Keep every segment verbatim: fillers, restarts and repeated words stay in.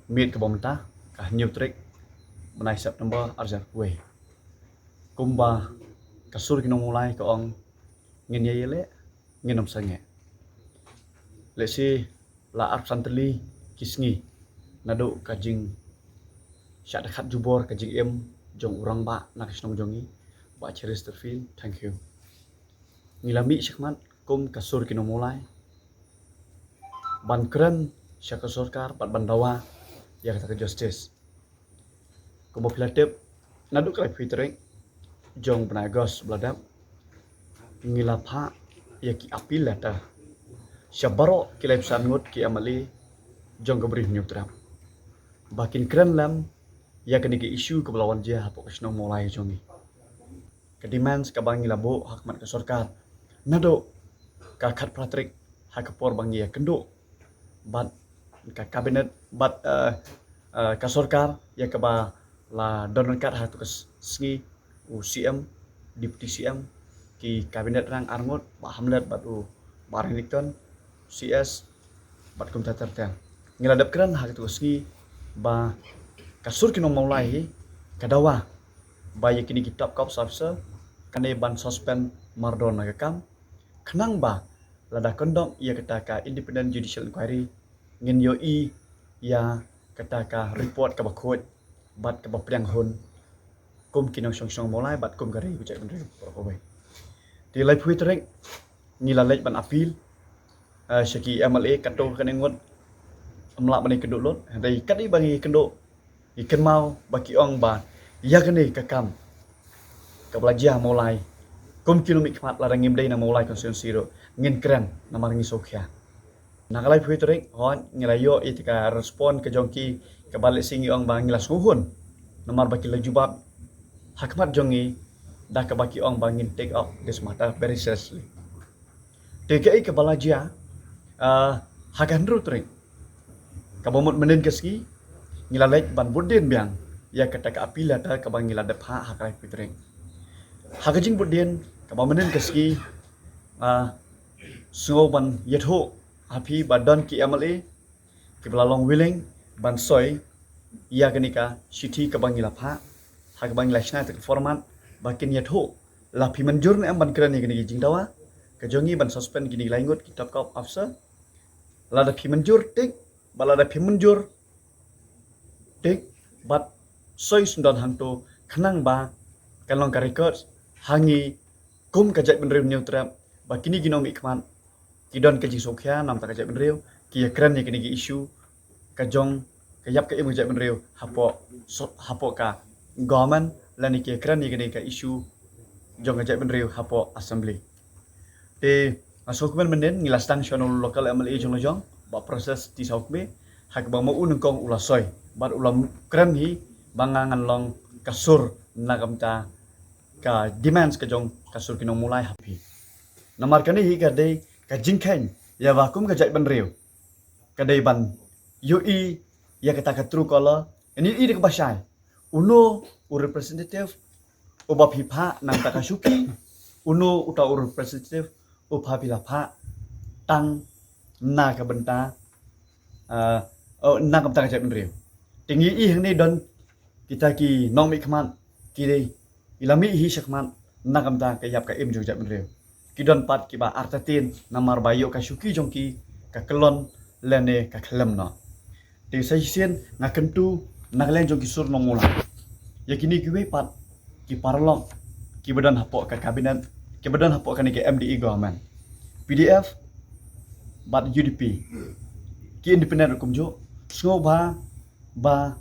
Miet kaba mynta, ka hynñiew tarik bnai September arjar wei. Kumba ka sur ki nong Mawlai ka ong, ngin ïa ïaleh, ngin ym sangeh. Lehse la arphew san tylli ki sngi naduh ka jingshah dkhot jubor ka jingim jong u rangbah na ka shnong jong ngi, Bah Cheristerfield Thangkhiew. Ngi la mih shakhmat kum ka sur ki nong Mawlai ban kren sha ka sorkar bad ban dawa ïa kata ka justice. Kumba phi la tip, naduh ka laiphew tarik jong bnai August ba la dep, ngi la phah ïa ki appeal letter sha baroh ki laiphew san ngut ki M L A jong ka Bri Hynñiewtrep ba kin kren lem ïa kane ka issue kaba la wan jia hapoh ka shnong Mawlai jong ngi. Ka demands kaba ngi la buh ha khmat ka sorkar naduh ka khatphra tarik, ha ka por ba ngi ïakynduh bad ka cabinet bad, eh, eh, ka sorkar ïa kaba la don ryngkat ha tu ka s-, sngi u C M, Deputy C M, ki cabinet rang arngut, Bah Hamlet bad u Bah Renikton, C S, bad kumta ter ter. Ngi la dep kren ha katu ka sngi ba ka sur ki nong Mawlai hi ka dawa ba ïa kine ki top cops officer kan dei ban suspend mardor na ka kam, khnang ba lada conduct ïa kata ka independent judicial inquiry, ngin ïohi ïa kata ka report kaba khuid bad kaba pdiang hun kum ki nongshong shnong Mawlai bad kum ka ri ka jaitbynriew baroh kawei. Te laiphew tarik ngi la leit ban appeal, eh, sha ki M L A katto katne ngut, ym lah ban ïakynduh lut. Hynrei katba ngi ïakynduh, ngi kynmaw ba ki ong ba ïa kane ka kam kaba la jia ha Mawlai, kum ki nongmihkhmat, lada ngim dei na Mawlai constituency ruh ngin kren namar ngi sngewkhia. Na ka laiphew tarik, hooid, ngi la ïoh ïa ka respond ka jong ki kaba lehse ngi ong ba ngi la sngewhun, namar ba ki la jubab ha khmat jong ngi da kaba ki ong ba ngin take up this matter very seriously. Te kaei kaba la jia, ah, ha ka hynriew tarik, kaba mut mynnin ka sngi, ngi la leit ban bud dien biang ïa kata ka appeal letter kaba ngi la dep phah ha ka laiphew tarik. Ha ka jingbud dien kaba mynnin ka sngi, ah, sngew ban ïathuh ha phi ba don ki M L A kiba la long willing ban soi ïa kane ka shithi kaba ngi la phah, ha kaba ngi la shna ïa ka format ba kin ïathuh la phi mynjur ne em ban kren ïa kane ka jingdawa ka jong ngi ban suspend kine ki lai ngut ki top cop officer. Lada phi mynjur, tik, bad lada phim mynjur, tik, bad soi syndon hangto, khnang ba kan long ka record ha ngi kum ka jaitbynriew Hynñiewtrep ba kine ki nongmihkhmat ki don ka jingsngewkhia namar ka jaitbynriew, ki ïakren ïa kine ki issue ka jong ka ïap ka im ka jaitbynriew hapoh, so, hapoh ka government, lane ki ïakren ïa kine ka issue jong ka jaitbynriew hapoh assembly. Te nga sngewkmen mynnin ngi la sdang sha u local M L A jong la jong, Bah Precious T. Sawkmie, ha kaba ma u nyngkong u la soi bad u la kren hi ba nga ngan long ka sur na ka bynta ka demands ka jong ka sur ki nong Mawlai ha phi. Namar kane hi ka dei ka jingkheiñ ïa ba kum ka jaitbynriew ka dei ban ïohi ïa kata ka true color, ïohi da kaba shai uno u representative uba phi phah na ka bynta ka shuki, uno uta u representative uba phi la phah tang na ka bynta, ah, oh, na ka bynta ka jaitbynriew. Te ngi ïohi hangne don kita ki nongmihkhmat, ki dei, ki la mih hi shakhmat na ka bynta ka ïap ka im jong ka jaitbynriew. Ki don pat kiba artatien namar ba ïoh ka shuki jong ki ka kyllon lane ka khlem noh. Te sa shisien nga kyntu na ka liang jong ki sur nong Mawlai, ïa kine kiwei pat ki paralok kiba don hapoh ka cabinet, kiba don hapoh kane ka M D A government, P D F bad U D P, ki independent ruh kumjuh, sngewbha ba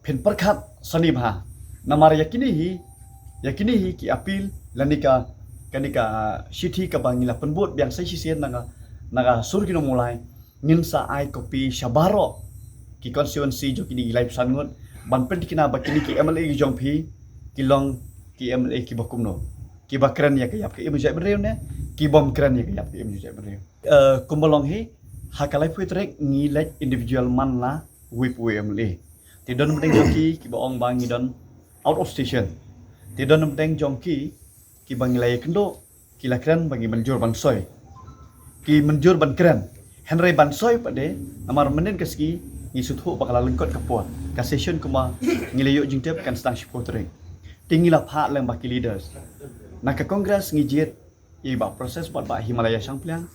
phin pyrkhat sani bha. Namar ïa kine hi, ïa kine hi ki appeal lane ka, kane ka shithi kaba ngi la pynbud biang sa shisien na ka, na ka sur ki nong Mawlai, ngin sa ai copy sha baroh ki constituency jong kine ki laiphew san ngut ban pynthikna ba kine ki M L A ki jong phi ki long ki M L A kiba kumno, kiba kren ïa ka ïap ka im jaitbynriew ne ki bym kren ïa ka ïap ka im jaitbynriew. Eh, kumba long hi, ha ka laiphew tarik ngi leit individual man la wei pa wei M L A. Te don pdeng jong ki kiba ong ba ngi don out of station. Te don pdeng jong ki kiba ngi la ïakynduh, ki la kren ba ngi mynjur ban soi, ki mynjur ban kren. Hynrei ban soi pat de, namar mynnin ka sngi Ngi sngewthuh ba ka la lyngkot ka por, ka session kumba ngi la ïoh jingtip kan sdang shiphew tarik. Te ngi la phah lang bad ki leaders. Na ka Congress ngi jied ïa i Bah Proses bad Bah Himalaya Shangpliang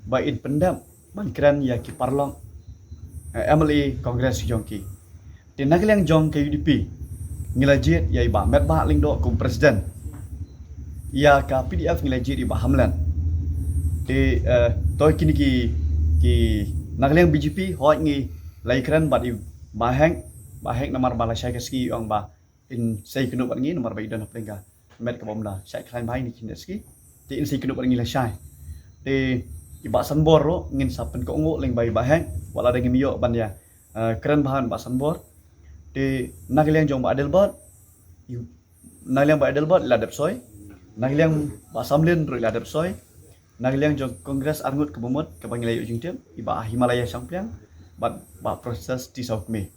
ba in pyndep ban kren ïa ki paralok, eh, M L A Congress jong ki. Te na ka liang jong ka U D P ngi la jied ïa i Bah Metbah Lyngdoh kum president. Ïa ka P D F ngi la jied ïa i Bah Hamlet. Te, eh, to kine ki, ki na ka liang B J P hooid ngi la ïakren bad i Bah Heng, Bah Heng namar ba la shai ka sngi ong ba in sa ïakynduh bad ngi namar ba i don hapdeng ka met kaba ym da shait khlaiñ bha ïa kine ki sngi. Te in sa ïakynduh bad ngi lashai. Te i Bah Sanbor ruh ngin sa pynkohnguh lyngba i Bah Heng, wat la da ngim ïoh ban ïa, eh, kren bha bad Bah Sanbor. Te na ka liang jong Bah Adelbert, i, na ka liang Bah Adelbert i la dep soi. Na ka liang Bah Samlin ruh i la dep soi. Na ka liang jong Congress arngut kaba mut kaba ngi la ïoh jingtip, i Bah Himalaya Shangpliang bad Bah Proses T Sawkmie.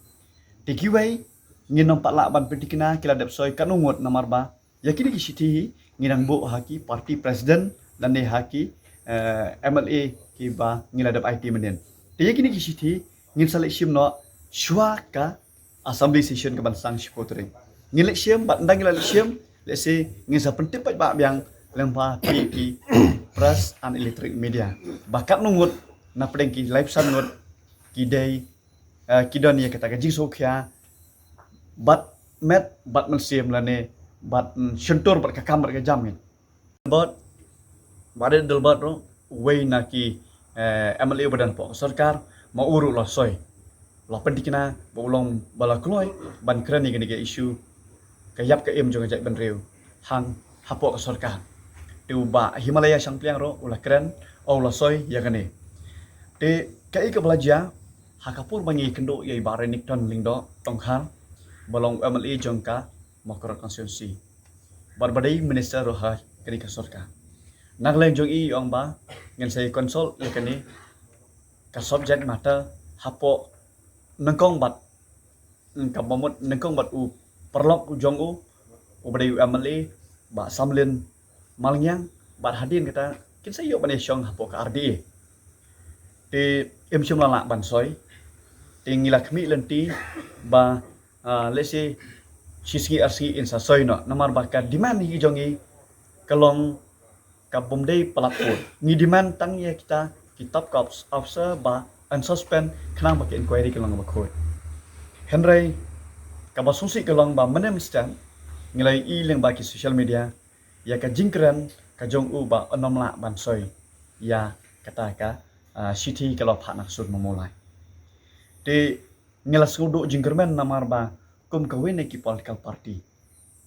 Te kiwei ngin ym pat lah ban pynthikna ki la dep soi katno ngut namar ba ïa kine ki shithi hi ngi dang buh ha ki party president lane ha ki, eh, M L A kiba ngi la dep aiti mynnin. Te ïa kine ki shithi ngin sa leit shim noh shuwa ka assembly session kaban sdang shiphew tarik. Ngin leit shim bad ynda ngi la leit shim, lehse ngin sa pyntip pat ba biang lyngba ki, ki press and electronic media ba katno ngut na pdeng ki laiphew san ngut ki dei, eh, ki don ïa kata ka jingsngewkhia bad met bad mynsiem lane bad, mm, shyntur bad ka kam bad ka jam ngi. Bad Bah Adelbert ruh uwei na ki, eh, M L A uba don hapoh ka sorkar, ma u ruh la soi, la pynthikna ba u long ba la kloi ban kren ïa kane ka issue ka ïap ka im jong ka jaitbynriew hang hapoh ka sorkar. Te u Bah Himalaya Shangpliang ruh u la kren, u la soi ïa kane. Te kaei kaba la jia ha ka por ba ngi ïakynduh ïa i Bah Renikton Lyngdoh Tongkhar ba long M L A jong ka Mawkyrwat constituency bad ba dei minister ruh ha kane ka sorkar. Na ka liang jong i i ong ba ngin sa ïa consult ïa kane ka subject matter hapoh nyngkong bad, mm, kaba mut nyngkong bad u paralok u jong u uba dei u M L A Bah Samlin Malngiang bad hadien kata kin sa ïoh ban ïashong hapoh ka R D A. Te im shym la lah ban soi. Te ngi la khmih lynti ba, ah, lehse shi sngi ar sngi in sa soi noh namar ba ka demand hi jong ngi ka long ka bym dei palat vote. Ngi demand tang ïa kita ki top cops officer ba yn suspend khnang ba ka inquiry kan long kaba khuid. Hynrei kaba sngewsih ka long ba mynne mynstep ngi la ïohi lyngba ki social media ïa ka jingkren ka jong u ba yn ym lah ban soi ïa kata ka, ah, shithi ka la phah na ka sur Nongmawlai. Te ngi la sngewduh jingkyrmen namar ba kum kawei na ki political party,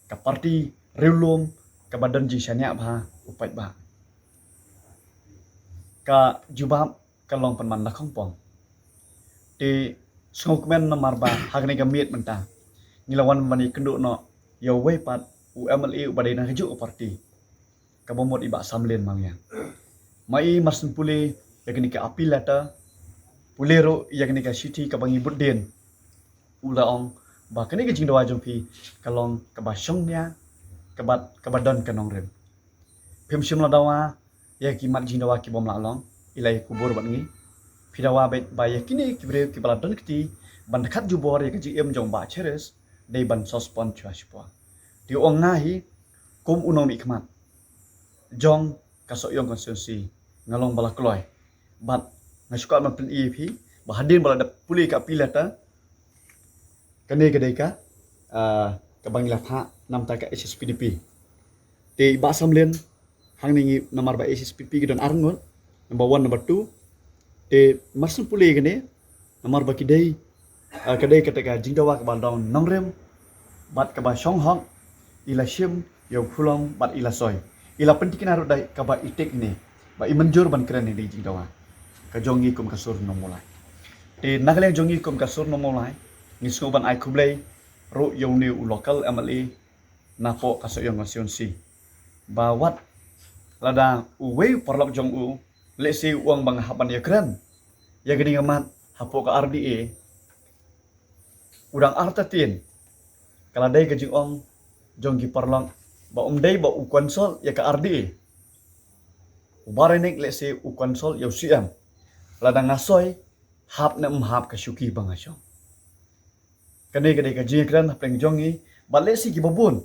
ka party riewlum kaba don jingshaniah bha u paidbah, ka jubab ka long pynban la khongpong. Te sngewkmen namar ba ha kane ka miet mynta ngi la wan ban ïakynduh noh ïa uwei pat u M L A uba dei na kajuh ka party, kaba mut i Bah Samlin Malngiang. Ma i mar syn pule ïa kane ka appeal letter, pule ruh ïa kane ka shithi kaba ngi bud dien, u la ong ba kane ka jingdawa jong phi ka long kaba shongnia, kaba, kaba don ka nongrim. Phim shym la dawa ïa ki mat jingdawa ki bym lah long, i la ïakubur bad ngi. Phi dawa beit ba ïa kine ki briew kiba la don kti ban dkhat jubor ïa ka jingim jong Bah Cheris dei ban suspend shuwa shuwa. Te ong nga hi kum u nongmihkhmat jong ka Sohiong constituency nga long ba la kloi. Bad nga shu kwah ban pyni ïa phi ba hadien ba la dep pule ka appeal letter, kane ka dei ka, ah, kaba ngi la phah namar ka H S P D P. Te Bah Samlin, hangne ngi namar ba H S P P ki don arngut, number one, number two. Te mar syn pule kane namar ba ki dei, ah, ka dei kata ka jingdawa kaba don nongrim bad kaba shong hok, i la shim ïa u khulom bad i la soi. I la pynthikna ruh da kaba i tick ne ba i mynjur ban kren ïa kane ka jingdawa ka jong ngi kum ka sur Nongmawlai. Te na ka liang jong ngi kum ka sur Nongmawlai ngi sngew ban ai khublei ruh ïa une u local M L A napoh ka Sohiong constituency ba wat lada uwei u paralok jong u, lehse u ong ba nga hap ban ïakren ïa kane ka mat hapoh ka R D A, u dang artatien ka la dei ka jingong jong ki paralok ba um dei ba u consult ïa ka R D A. U Bah Renik lehse u consult ïa u C M. Lada nga soi hap ne ym hap ka shuki ba nga shong. Kane ka dei ka jingkren hapdeng jong ngi. Bad lehse kiba bun,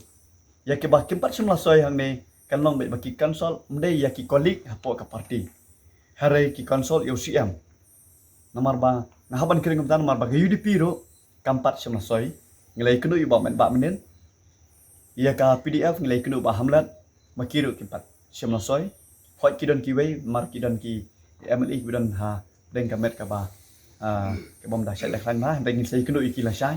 ïa kiba kim pat shim la soi hangne, kan long beit ba ki council, ym dei ïa ki colleague hapoh ka party, hynrei ki council ïa u C M. Namar ba nga hap ban kren kumta namar ba ka U D P ruh kam pat shim la soi. Ngi la ïakynduh ïa u Bah Metbah mynnin, ïa ka P D F ngi la ïakynduh ïa u Bah Hamlet, ma ki ruh kim pat shim la soi. Hooid ki don kiwei, namar ki don ki M L A kiba don hapdeng ka met kaba, ah, kaba ym da shait da khlaiñ bha, hynrei ngi sa ïakynduh ïa ki lashai.